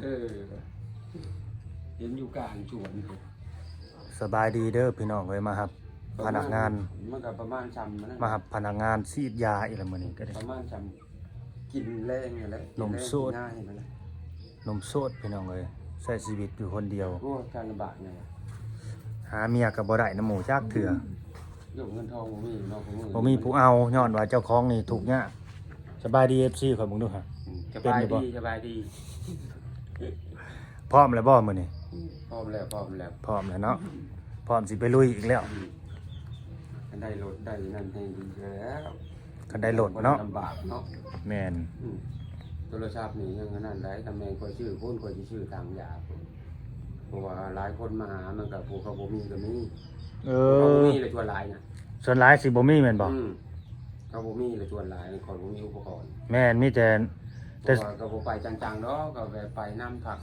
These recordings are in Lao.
ເອີ ເຫັນຢູ່ກາງສວນພຸ້ນ. ສະບາຍດີເດີພີ່ນ້ອງເອີຍ ມາຮັບພະນັກງານ ມັນກໍປະມານຊ່ຳນັ້ນ ມາຮັບພະນັກງານສີດຢາອີກແລ້ວມື້ນີ້ກໍໄດ້ ປະມານຊ່ຳກິນແລງຫັ້ນແຫຼະ ໜຸ່ມໂສດ ກິນແລງກິນງ່າຍຫັ້ນແຫຼະ ໜຸ່ມໂສດພີ່ນ້ອງເອີຍ ໃຊ້ຊີວິດຢູ່ຄົນດຽວ ໂອ້ຍ ການລຳບາກນີ້ ຫາເມຍກໍບໍ່ໄດ້ນຳໝູ່ຈັກເທື່ອ ເລື່ອງເງິນທອງບໍ່ມີເນາະ ບໍ່ມີຜູ້ເອົາ ຍ້ອນວ່າເຈົ້າຂອງນີ້ທຸກຍາກ. ສະບາຍດີ ເອັຟຊີ ຂ້ອຍເບິ່ງດູຫະ ອືມ ສະບາຍດີ ສະບາຍດີ ພ້ອມແລ້ວບໍ່ມື້ນີ້? ອືມ ພ້ອມແລ້ວ ພ້ອມແລ້ວ ພ້ອມແລ້ວເນາະ ອືມ ພ້ອມຊິໄປລຸຍອີກແລ້ວ ອືມ ຄັນໄດ້ລົດໄດ້ນັ້ນແຮງດີແລ້ວ ຄັນໄດ້ລົດເນາະ ບໍ່ໄດ້ລຳບາກເນາະ ແມ່ນ ອືມ ໂທລະສັບນີ້ຍັງອັນນັ້ນໄດ໋ ຄັນແມ່ນຂ້ອຍຊື້ພຸ້ນ ຂ້ອຍຊິຊື້ຖັງຢາພຸ້ນ ເພາະວ່າຫຼາຍຄົນມາຫາ ມັນກໍຜູ້ເຂົາບໍ່ມີກໍມີ ເອີ ເຂົາບໍ່ມີລະສ່ວນຫຼາຍນະ ສ່ວນຫຼາຍຊິບໍ່ມີແມ່ນບໍ່? ອືມ ເຂົາບໍ່ມີລະສ່ວນຫຼາຍ ຂ້ອຍບໍ່ມີອຸປະກອນ ແມ່ນ ມີແຕ່ ແຕ່ ເພາະວ່າກໍບໍ່ໄປຈັງໆດອກ ກໍແບບໄປນຳພັກ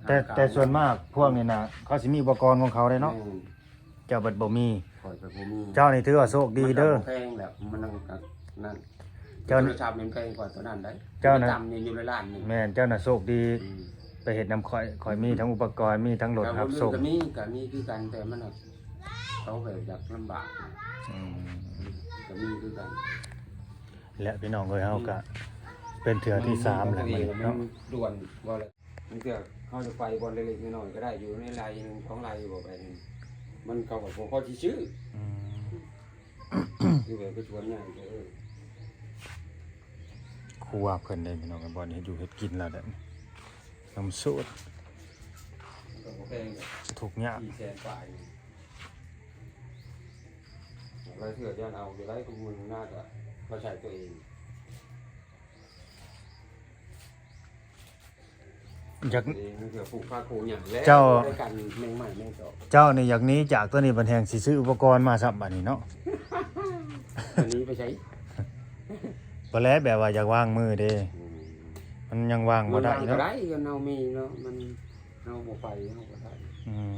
ແຕ່ ແຕ່ສ່ວນມາກພວກນີ້ນະ ເຂົາຊິມີອຸປະກອນຂອງເຂົາເດ້ເນາະ ແມ່ນ ເຈົ້າບັດບໍ່ມີ ຂ້ອຍກໍບໍ່ມີ ເຈົ້ານີ້ຖືວ່າໂຊກດີເດີ ມັນກໍບໍ່ແພງແຫຼະ ມັນນັ້ນກໍນັ້ນ ເຈົ້າ ໂທລະສັບມັນແພງກວ່າຕົວນັ້ນໄດ໋ ເຈົ້ານະ ມັນຕ່ຳຢູ່ ຢູ່ໃນລ້ານໜຶ່ງ ແມ່ນ ເຈົ້ານະໂຊກດີ ອືມ ໄປເຮັດນຳຂ້ອຍ ຂ້ອຍມີທັງອຸປະກອນ ມີທັງລົດຮັບສົ່ງ ກໍມີ ກໍມີຄືກັນ ແຕ່ມັນ ເຂົາກໍຢາກລຳບາກ ອືມ ກໍມີຄືກັນ ແລະ ພີ່ນ້ອງເອີຍ ເຮົາກໍ ອືມ ເປັນເທື່ອທີສາມແລ້ວ ອືມ ມື້ນີ້ເນາະ ດ່ວນບໍ່ແລ້ວ ບາງເທື່ອເຮົາຈະໄປບ່ອນເລັກໆນ້ອຍໆກໍໄດ້ ຢູ່ໃນໄຮ່ໜຶ່ງສອງໄຮ່ບໍ່ໄປນີ້ ມັນ ເຂົາກໍບໍ່ພໍຊິຊື້ ອືມ ຄືແບບໄປສວນໃຫຍ່ເດີ ຄົວເພິ່ນເດ້ພີ່ນ້ອງ ບ່ອນເຮັດຢູ່ເຮັດກິນລາວເດ້ ນ້ຳໂຊດ ມັນກໍບໍ່ແພງດອກ ທຸກຍາກ ສີ່ແສນປາຍນີ້ ຫຼາຍເທື່ອຢ້ານເອົາຢູ່ໄດ້ ທຸກມື້ໜ້າກະມາໃຊ້ຕົວເອງ ຢາກ ເອງ ເພື່ອປູກຜັກປູກຫຍັງແລ້ວ ເຈົ້າ ໄດ້ກັນແມງໄມ້ແມງຈອກ ເຈົ້ານີ້ຢາກໜີຈາກຕົວນີ້ ບັດແຮ່ງຊິຊື້ອຸປະກອນມາຊ້ຳບັດນີ້ເນາະ ອັນນີ້ໄປໃສ ບໍ່ແລ້ວ ແບບວ່າຢາກວາງມືເດ້ ອືມ ມັນຍັງວາງບໍ່ໄດ້ເນາະ ມັນວາງກໍໄດ້ ຄັນເຮົາມີເນາະ ມັນ ເຮົາບໍ່ໄປເຮົາກໍໄດ້ ອືມ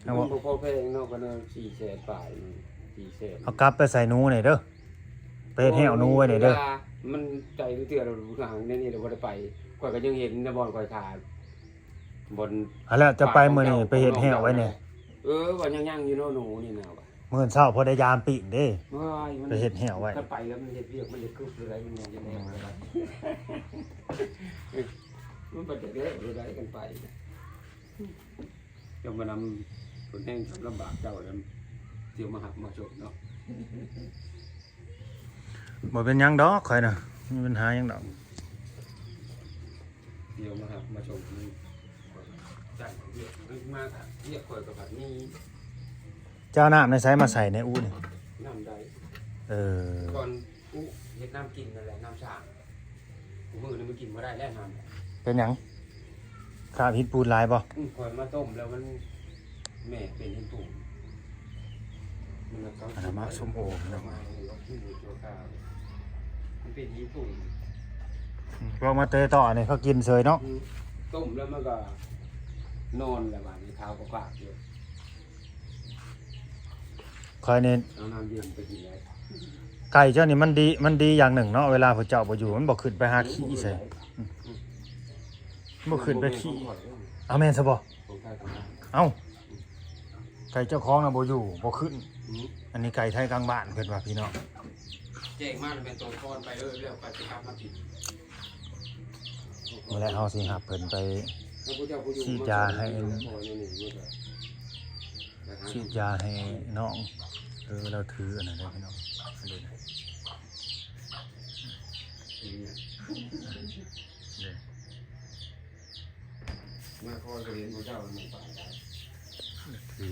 ມັນບໍ່ພໍແພງເນາະ ກໍແນວສີ່ແສນປາຍນີ້ ສີ່ແສນ ເອົາກັບໄປໃສ່ໜູແດ່ເດີ ໄປເຮັດແຫ້ວໜູໄວ້ແດ່ເດີ ໂອ້ຍ ມັນໄກເທື່ອໆ ລະຫາງໃນນີ້ລະບໍ່ໄດ້ໄປ ຂ້ອຍກໍຍັງເຫັນນະ ບ່ອນຂ້ອຍຂາຍ ບ່ອນ ອັນແລ້ວຈະໄປມື້ນີ້ ໄປເຮັດແຫ້ວໄວ້ແດ່ ເອີ ວ່າຍັງໆຢູ່ເນາະ ໜູນີ້ນະ ມື້ເຊົ້າພໍໄດ້ຢາມປີ້ງເດ້ ໂອ້ຍ ມັນ ໄປເຮັດແຫ້ວໄວ້ ຄັນໄປແລ້ວມັນເຮັດວຽກ ມັນຈະກຶບຢູ່ໃດ ມັນຍັງຈະແນວບໍ່ໄດ້ ອືມ ມັນບໍ່ໄດ້ເດີ ບໍ່ໄດ້ກັນໄປ ເຈົ້າມານຳຄົນແຮງ ລຳບາກເຈົ້າແລ້ວ ຊິມາຮັບມາສົ່ງເນາະ ບໍ່ເປັນຫຍັງດອກ ຂ້ອຍນະ ບໍ່ມີບັນຫາຫຍັງດອກ ຊິມາຮັບມາສົ່ງ ຈັດວຽກ ມາວຽກຂ້ອຍກໍບັດນີ້ ເຈົ້ານ້ຳໃນໃສມາໃສ່ໃນອຸນີ້? ນ້ຳໃດ? ເອີ ກ່ອນອຸເຮັດນ້ຳກິນນັ້ນແຫຼະ ນ້ຳສ້າງ ມື້ນີ້ມັນກິນບໍ່ໄດ້ແລ້ວນ້ຳ ເປັນຫຍັງ? ຄາບຫີນປູນຫຼາຍບໍ່? ອືມ ຂ້ອຍມາຕົ້ມແລ້ວມັນແໝກເປັນຫີນປູນ ມັນກໍ ອັນນັ້ນໝາກສົ້ມໂອພີ່ນ້ອງ ມັນເປັນຫີນປູນ ອືມ ພວກມາເຕະຕໍ່ນີ້ເຂົາກິນເສີຍເນາະ ອືມ ຕົ້ມແລ້ວມັນກໍນອນແລ້ວ ບາດນີ້ຂາວກໍພາກຢູ່. ຂ້ອຍນີ້ ເອົານ້ຳດື່ມໄປກິນໄດ້ ໄກ່ເຈົ້ານີ້ມັນດີ ມັນດີຢ່າງໜຶ່ງເນາະ ເວລາພວກເຈົ້າບໍ່ຢູ່ ມັນບໍ່ຂຶ້ນໄປຫາຂີ້ໃສ ອືມ ອືມ ບໍ່ຂຶ້ນໄປຂີ້ ເອົາແມ່ນຊະບໍ່? ຂອງໃຜຂອງມັນ ເອົ້າ ໄກ່ເຈົ້າຂອງນະບໍ່ຢູ່ ບໍ່ຂຶ້ນ ອືມ ອັນນີ້ໄກ່ໄທກາງບ້ານເພິ່ນວ່າພີ່ນ້ອງ ແຈ້ງມາແລ້ວແມ່ນໂຕຄອນໄປເລີຍ ແລ້ວກໍຊິກັບມາກິນ ມື້ແລກເຮົາຊິຮັບເພິ່ນໄປ ຖ້າຜູ້ເຈົ້າບໍ່ຢູ່ ສີດຢາໃຫ້ ມາຊ່ອຍ ມັນກໍ ສີດຢາໃຫ້ນ້ອງ ເອີ ລາວຖືອັນນັ້ນເດ້ພີ່ນ້ອງ ອັນນີ້ນະ ເດ້ ມາຄອຍກໍເຫັນພວກເຈົ້າມັນໄປໄດ້ ຄື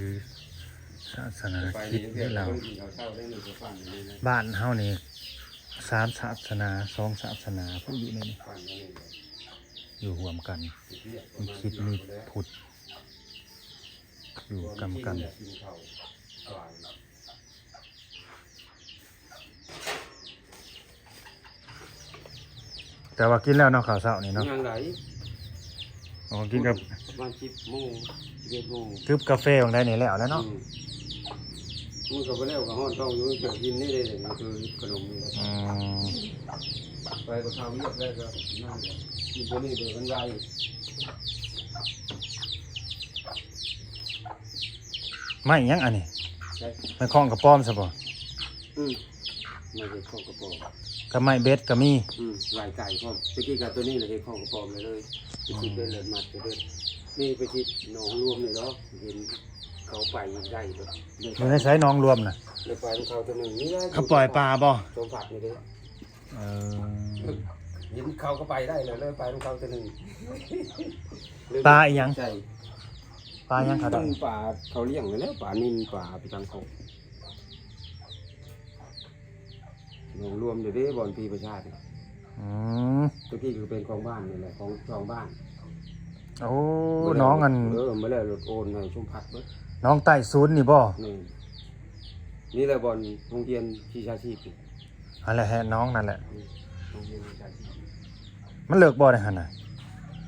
ສາສະໜາ ໄປ ຄຣິດ ນີ້ ເລື່ອງ ລາວ ເພິ່ນກິນເຂົ້າເຊົ້າໄດ້ ນີ້ກໍຟັງຢູ່ນີ້ນະ ບ້ານເຮົານີ້ສາມສາສະໜາ ສອງສາສະໜາ ຜູ້ຢູ່ໃນນີ້ ຟັງຢູ່ນີ້ ຢູ່ຮ່ວມກັນ ເຮັດວຽກ ມີຄຣິດ ມີພຸດ ຢູ່ກຳກັນ ກ່ອນກິນແຫຼະ ກິນເຂົ້າ ແຕ່ວ່າກິນແລ້ວເນາະ ເຂົ້າເຊົ້ານີ້ເນາະ ຍັງໃດ ອໍ ກິນກັບ ປະມານສິບໂມງ ສິບເອັດໂມງ ກຶບກາແຟຫວ່າງໃດນີ້ແລ້ວແລ້ວເນາະ ອືມ ມັນກໍບໍ່ແລ້ວ ກໍຮ້ອນທ້ອງຢູ່ ເຈົ້າກິນນີ້ເດ້ ມັນຄືຂະໜົມນີ້ແຫຼະ ອືມ ໄປກໍເຂົ້າວຽກແລ້ວກໍນັ້ນແຫຼະ ຢູ່ບໍ່ນີ້ເດີມັນໄວ. ໄມ້ຫຍັງອັນນີ້? ໃຊ້ ໄມ້ຄ້ອງກະປອມຊະບໍ່? ອືມ ໄມ້ເຮັດຄ້ອງກະປອມ ກັບໄມ້ເບັດກໍມີ. ອືມ ຫຼາຍໄກ່ພ້ອມ. ຕະກີ້ກໍໂຕນີ້ລະເຮັດຄ້ອງກະປອມໄວ້ເລີຍ ໄປຊື້ເບັດແລ້ວມັດໃສ່ເບັດ. ນີ້ໄປທີ່ໜອງລວມນີ້ເນາະ ເຫັນເຂົາໄປໄດ້ ຢູ່ໃນໃສໜອງລວມນະ? ໄດ້ປານເຂົາໂຕໜຶ່ງນີ້ລະ ເຂົາປ່ອຍປາບໍ່? ສົມພັດນີ້ເດ້. ເອີ ເຫັນເຂົາກໍໄປໄດ້ແລ້ວ ເລີຍໄປນຳເຂົາເທື່ອໜຶ່ງ. ປາອີຫຍັງ? ໃຊ່ ປາຫຍັງເຂົາໄດ້? ປາເຂົາລ້ຽງໄວ້ແລ້ວ ປານິນ ປາໄປທາງເຂົາ ໜອງລວມເດ້ ບ່ອນພີປະຊາດ. ອືມ ຕະກີ້ກໍເປັນຂອງບ້ານນີ້ແຫຼະ ຂອງຊ່ອງບ້ານ. ໂອ້ ໜອງອັນ ເອີ ມາແລ້ວໂອນໃຫ້ສົມພັດເບິດ. ໜອງໃຕ້ສູນນີ້ບໍ່? ແມ່ນ ນີ້ແຫຼະບ່ອນໂຮງຮຽນວິຊາຊີບ. ຫັ້ນແຫຼະ ແຮ່ໜອງນັ້ນແຫຼະ ອືມ ໂຮງຮຽນວິຊາຊີບ. ມັນເລິກບໍ່ໃນຫັ້ນນະ?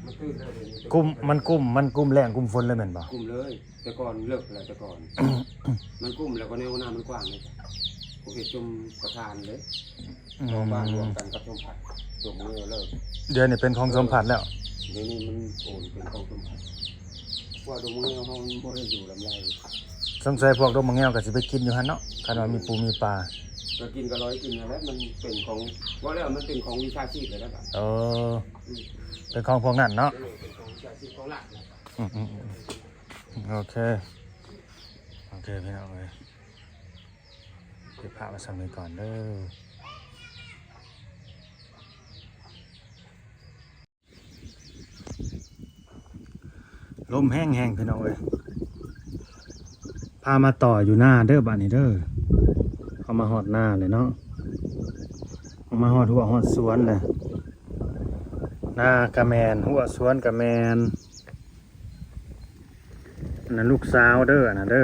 ມັນຕື່ນແລ້ວ ດຽວນີ້ ກຸ້ມ ມັນກຸ້ມ ມັນກຸ້ມແລ້ງກຸ້ມຝົນເລີຍແມ່ນບໍ່? ກຸ້ມເລີຍ ແຕ່ກ່ອນເລິກແຫຼະ ແຕ່ກ່ອນ ມັນກຸ້ມແລ້ວກໍແນວນ້ຳມັນກວ້າງເລີຍ ເຂົາເຮັດຊົມປະທານເດ້. ອືມ ຂອງບ້ານລວມກັນກັບສົມພັດ ຕົກມືເລີກ. ດຽວນີ້ເປັນຂອງສົມພັດແລ້ວ ດຽວນີ້ມັນໂອນເປັນຂອງສົມພັດ. ພວກດົງມະແງວເຮົາມັນບໍ່ໄດ້ຢູ່ລຳໄລ. ສົງໄສພວກດົງມະແງວກໍຊິໄປກິນຢູ່ຫັ້ນເນາະ ຄັນວ່າມີປູມີປາ. ກໍກິນກໍລອຍກິນຫັ້ນແຫຼະ ມັນເປັນຂອງ ເວົ້າແລ້ວມັນເປັນຂອງວິຊາຊີບແລ້ວນະ. ເອີ ອືມ ເປັນຂອງພວກນັ້ນເນາະ ເປັນຂອງວິຊາຊີບຂອງລັດນະ. ອືມໆໆ ໂອເຄ ໂອເຄ ພີ່ນ້ອງເອີຍ ເກັບພາບໄວ້ສ່ຳນີ້ກ່ອນເດີ. ລົມແຮງໆ ພີ່ນ້ອງເອີຍ ພາມາຕໍ່ຢູ່ນາເດີ ບາດນີ້ເດີ. ເຮົາມາຮອດນາແລ້ວເນາະ ມາຮອດຮົ້ວຮອດສວນແລ້ວ ນາກະແມ່ນ ຮົ້ວສວນກະແມ່ນ. ອັນນັ້ນລູກສາວເດີ ອັນນັ້ນເດີ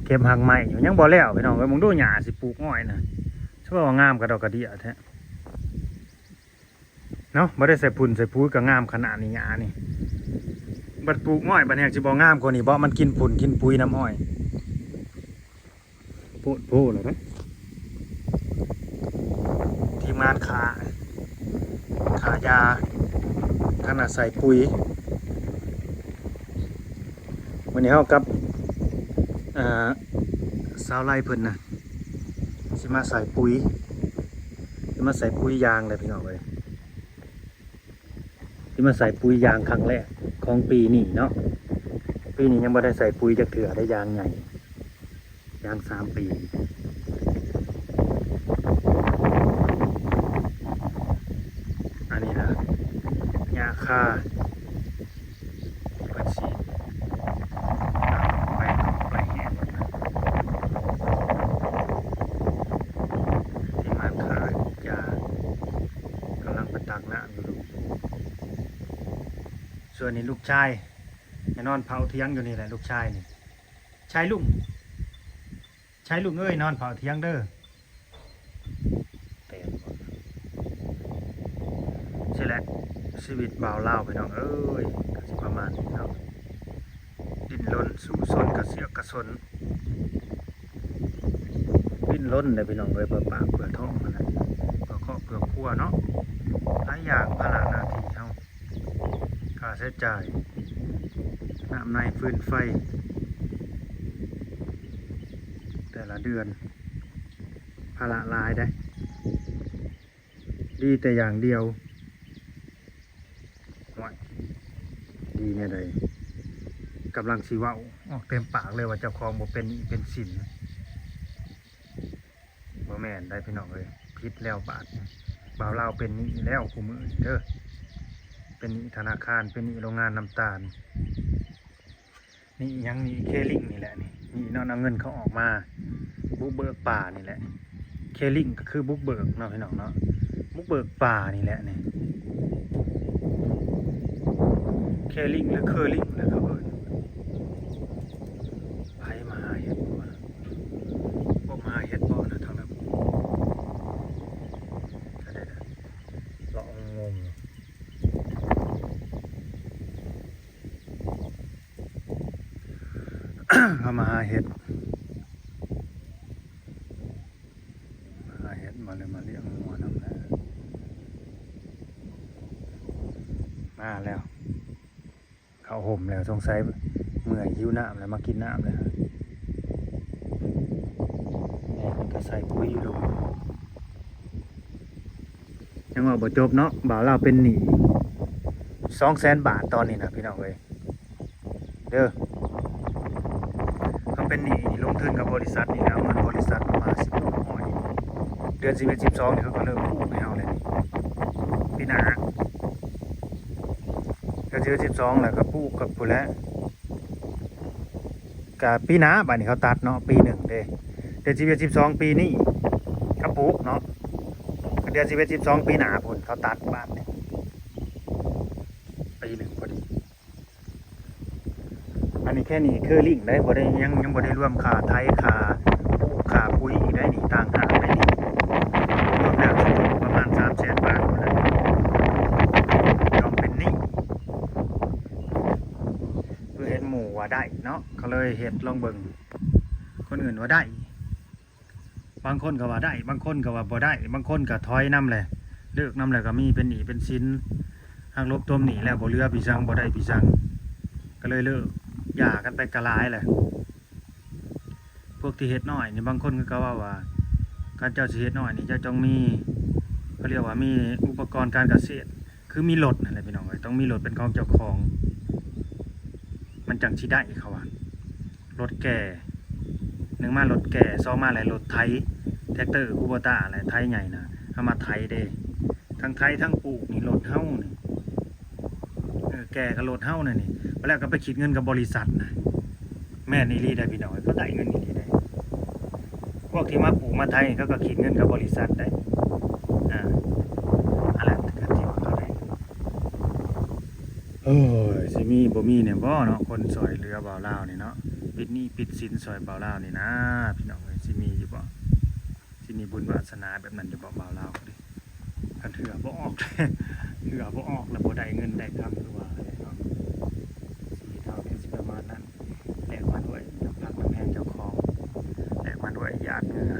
ເກັບຮາກໄມ້ຢູ່ ຍັງບໍ່ແລ້ວ ພີ່ນ້ອງເອີຍ. ເບິ່ງດູຫຍ້າຊິປູກອ້ອຍນະ ຊິວ່າງາມກະດອກກະເດຍແທ້. ເນາະ ບໍ່ໄດ້ໃສ່ຝຸ່ນໃສ່ປຸຍກໍງາມຂະໜາດນີ້ ຫຍ້ານີ້. ບັດປູກອ້ອຍບັດແຮງຊິບໍ່ງາມກວ່ານີ້ບໍ? ມັນກິນຝຸ່ນກິນປຸຍນຳອ້ອຍ ໂພດໂພແລ້ວເດ້. ທີມງານຂ້າ ຂ້າຫຍ້າ ທາງນັ້ນໃສ່ປຸຍ. ມື້ນີ້ເຮົາກັບ ເອີ ສາວໄລເພິ່ນນະ ຊິມາໃສ່ປຸຍ ຊິມາໃສ່ປຸຍຢາງແຫຼະ ພີ່ນ້ອງເອີຍ. ຊິມາໃສ່ປຸຍຢາງຄັ້ງແລກຂອງປີນີ້ເນາະ. ປີນີ້ຍັງບໍ່ໄດ້ໃສ່ປຸຍຈັກເທື່ອເດ້ ຢາງໃຫຍ່ ຢາງສາມປີ. ອັນນີ້ນະ ຫຍ້າຄາ ເພິ່ນຊິໄປເກາະໄປແຫນ ທີ່ມາຂາຍຢາ ກຳລັງໄປຕັກນ້ຳຢູ່. ສ່ວນນີ້ລູກຊາຍ ໄປນອນເຝົ້າຖຽງຢູ່ນີ້ແຫຼະ ລູກຊາຍນີ້ ຊາຍລຸງ ຊາຍລຸງເອີຍ ນອນເຝົ້າຖຽງເດີ. ແຕ່ນບໍ່ ຊີ້ແຫຼະຊີວິດບ່າວລາວ ພີ່ນ້ອງເອີຍ ກໍຊິປະມານນີ້ເນາະ. ດີ້ນລົນສູ້ຊົນກະເຊາະກະສົນ ດີ້ນລົນເດ້ພີ່ນ້ອງເອີຍ ເພື່ອປາກເພື່ອທ້ອງຫັ້ນແຫຼະ ເພື່ອຄອບເພື່ອຄົວເນາະ. ຫຼາຍຢ່າງ ພາລະໜ້າທີ່ເຮົາ ຄ່າໃຊ້ຈ່າຍ ນ້ຳໃນຟືນໄຟ ແຕ່ລະເດືອນ ພາລະຫຼາຍເດ້. ດີແຕ່ຢ່າງດຽວ ໂອ້ຍ ດີແນວໃດ? ກຳລັງຊິເວົ້າອອກເຕັມປາກເລີຍວ່າເຈົ້າຂອງບໍ່ເປັນໜີ້ເປັນສິນ. ບໍ່ແມ່ນໄດ໋ພີ່ນ້ອງເອີຍ ຜິດແລ້ວບາດນີ້. ບ່າວລາວເປັນໜີ້ແລ້ວຄູ່ມື້ນີ້ເດີ ເປັນໜີ້ທະນາຄານ ເປັນໜີ້ໂລງງານນ້ຳຕານ. ໜີ້ຫຍັງ? ໜີ້ເຄລິງນີ້ແຫຼະ ນີ້ ໜີ້ເນາະ ເອົາເງິນເຂົາອອກມາບຸກເບີກປ່ານີ້ແຫຼະ. ເຄລິງກໍຄືບຸກເບີກເນາະພີ່ນ້ອງເນາະ ບຸກເບີກປ່ານີ້ແຫຼະນີ້. ເຄລິງ ຫຼື ເຄີລິງແຫຼະເຂົາເອີ້ນ. ໃຜມາຫາເຫັດບໍ່ນະ? ພວກມາຫາເຫັດບໍ່ນະ ທາງນັ້ນ ເລາະງົງໆຢູ່. ເຮົາມາຫາເຫັດ ຫາເຫັດມາ ຫຼືມາລ້ຽງງົວນຳແຫຼະ. າແລ້ວ ເຂົ້າຮົ່ມແລ້ວ ສົງໄສເມື່ອຍ ຫິວນ້ຳແລ້ວ ມາກິນນ້ຳແລ້ວ. ແມ່ເພິ່ນກໍໃສ່ປຸ໋ຍຢູ່ ຍັງເວົ້າບໍ່ຈົບເນາະ. ບ່າວລາວເປັນໜີ້ສອງແສນບາດຕອນນີ້ນະ ພີ່ນ້ອງເອີຍ ເດີ. ເຮົາເປັນໜີ້ນີ້ ລົງທຶນກັບບໍລິສັດນີ້ແຫຼະ ເອົາເງິນບໍລິສັດມາສິບຫົກຮ້ອຍ ເດືອນສິບເອັດ ສິບສອງນີ້ ເຂົາກໍເລີ່ມປູກໃຫ້ເຮົາແລ້ວນີ້ ປີໜ້າ ເດືອນສິບເອັດ ສິບສອງ ແລ້ວກໍປູກກັບພຸ້ນແຫຼະ ກະປີໜ້າ ບາດນີ້ເຂົາຕັດເນາະ ປີໜຶ່ງເດ້ ເດືອນສິບເອັດ ສິບສອງ ປີນີ້ກໍປູກເນາະ ເດືອນສິບເອັດ ສິບສອງ ປີໜ້າພຸ້ນເຂົາຕັດ ບາດນີ້ປີໜຶ່ງພໍດີ. ອັນນີ້ແຄ່ນີ້ຄືລິ້ງໄດ໋ ບໍ່ໄດ້ ຍັງ ຍັງບໍ່ໄດ້ລວມຄ່າໄຖ ຄ່າປູກ ຄ່າປຸ໋ຍອີກໄດ໋ນີ້ ຕ່າງຫາກໄດ໋ນີ້ ລວມແລ້ວຊິຕົກປະມານສາມແສນບາດພຸ້ນແຫຼະ ຕ້ອງເປັນໜີ້. ຄືເຫັນໝູ່ວ່າໄດ້ເນາະ ກໍເລີຍເຮັດລອງເບິ່ງ ຄົນອື່ນວ່າໄດ້ ບາງຄົນກໍວ່າໄດ້ ບາງຄົນກໍວ່າບໍ່ໄດ້ ບາງຄົນກໍຖອຍນຳແຫຼະ ເລີກນຳແຫຼະ ກໍມີເປັນໜີ້ເປັນສິນ ຫັກລົບຕົມໜີ້ແລ້ວ ບໍ່ເຫຼືອປີຊັງ ບໍ່ໄດ້ປີຊັງ ກໍເລີຍເລີກ ຢ່າກັນໄປກະຫຼາຍແຫຼະ. ພວກທີ່ເຮັດນ້ອຍນີ້ ບາງຄົນກໍເວົ້າວ່າ ຄັນເຈົ້າຊິເຮັດນ້ອຍນີ້ ເຈົ້າຕ້ອງມີ ເຂົາເອີ້ນວ່າມີອຸປະກອນການກະເສດ ຄືມີລົດຫັ້ນແຫຼະ ພີ່ນ້ອງເອີຍ ຕ້ອງມີລົດເປັນຂອງເຈົ້າຂອງ ມັນຈັ່ງຊິໄດ້ ເຂົາວ່າ ລົດແກ່ ໜຶ່ງມາລົດແກ່ ສອງມາແລ້ວລົດໄຖ ແທັກເຕີ ຄູໂບຕ້າ ແຫຼະ ໄຖໃຫຍ່ນະ ເອົາມາໄຖເດ້ ທັງໄຖທັງປູກນີ້ລົດເຮົານີ້ ເອີ ແກ່ກໍລົດເຮົານັ້ນນີ້ ບາດແລ້ວກໍໄປຄິດເງິນກັບບໍລິສັດນະ. ແມ່ນອີ່ຫຼີໄດ໋ພີ່ນ້ອງ ເຂົາໄດ້ເງິນອີ່ຫຼີໄດ໋ ພວກທີ່ມາປູກມາໄຖນີ້ ເຂົາກໍຄິດເງິນກັບບໍລິສັດໄດ໋ ອາ ອັນນັ້ນກໍຖືວ່າເຂົາໄດ້. ໂອ້ຍ ຊິມີບໍ່ມີແດ່ບໍ່ເນາະ ຄົນຊ່ອຍເຫຼືອບ່າວລາວນີ້ເນາະ ປິດໜີ້ປິດສິນຊ່ອຍບ່າວລາວນີ້ນະ ພີ່ນ້ອງເອີຍ ຊິມີຢູ່ບໍ່? ຊິມີບຸນວາສະໜາແບບນັ້ນຢູ່ບໍ່ ບ່າວລາວກໍດີ ຄັນເຫື່ອບໍ່ອອກ ເຫື່ອບໍ່ອອກແລ້ວບໍ່ໄດ້ເງິນໄດ້ຄຳ ຄືວ່າແຫຼະເນາະ ຊີວິດເຮົາກໍຊິປະມານນັ້ນ ແລກມາດ້ວຍນ້ຳພັກນ້ຳແຮງເຈົ້າຂອງ ແລກມາດ້ວຍຫຍາດເຫື່ອ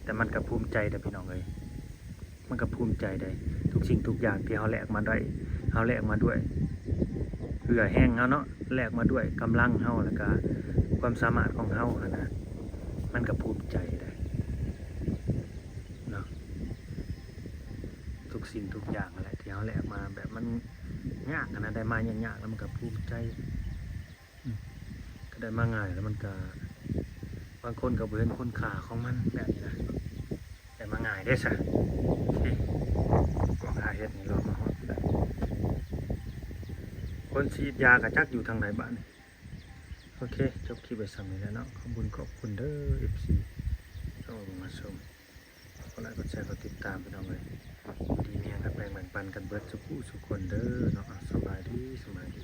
ແຕ່ມັນກໍພູມໃຈເດີ້ ພີ່ນ້ອງເອີຍ. ມັນກໍພູມໃຈໄດ໋ ທຸກສິ່ງທຸກຢ່າງທີ່ເຮົາແລກມາໄດ້ ເຮົາແລກມາດ້ວຍເຫື່ອແຮງເຮົາເນາະ ແລກມາດ້ວຍກຳລັງເຮົາ ແລ້ວກະຄວາມສາມາດຂອງເຮົາຫັ້ນນະ ມັນກໍພູມໃຈໄດ໋ເນາະ. ທຸກສິ່ງທຸກຢ່າງຫັ້ນແຫຼະ ທີ່ເຮົາແລກມາ ແບບມັນຍາກຫັ້ນນະ ໄດ້ມາຍາກໆ ແລ້ວມັນກໍພູມໃຈ. ອືມ ກໍໄດ້ມາງ່າຍແລ້ວມັນກໍ ບາງຄົນກໍບໍ່ເຫັນຄຸນຄ່າຂອງມັນແບບນີ້ນະ ໄດ້ມາງ່າຍເດ້ຊະ. ນີ້ ພວກຫາເຫັດນີ້ລອດມາຮອດພຸ້ນແຫຼະ ຄົນສີດຢາກໍຈັກຢູ່ທາງໃດບາດນີ້. ໂອເຄ ຈົບຄລິບໄວ້ສ່ຳນີ້ແຫຼະເນາະ ຂອບບຸນຂອບຄຸນເດີ້ ເອັຟຊີ ທີ່ເຂົ້າມາຊົມ ກົດໄລກົດແຊ ກົດຕິດຕາມ ພີ່ນ້ອງເອີຍ ຢູ່ດີມີແຮງ ຮັກແພງແບ່ງປັນກັນເບິດສູ່ຜູ້ສູ່ຄົນເດີ້ເນາະ. ສະບາຍດີ ສະບາຍດີ.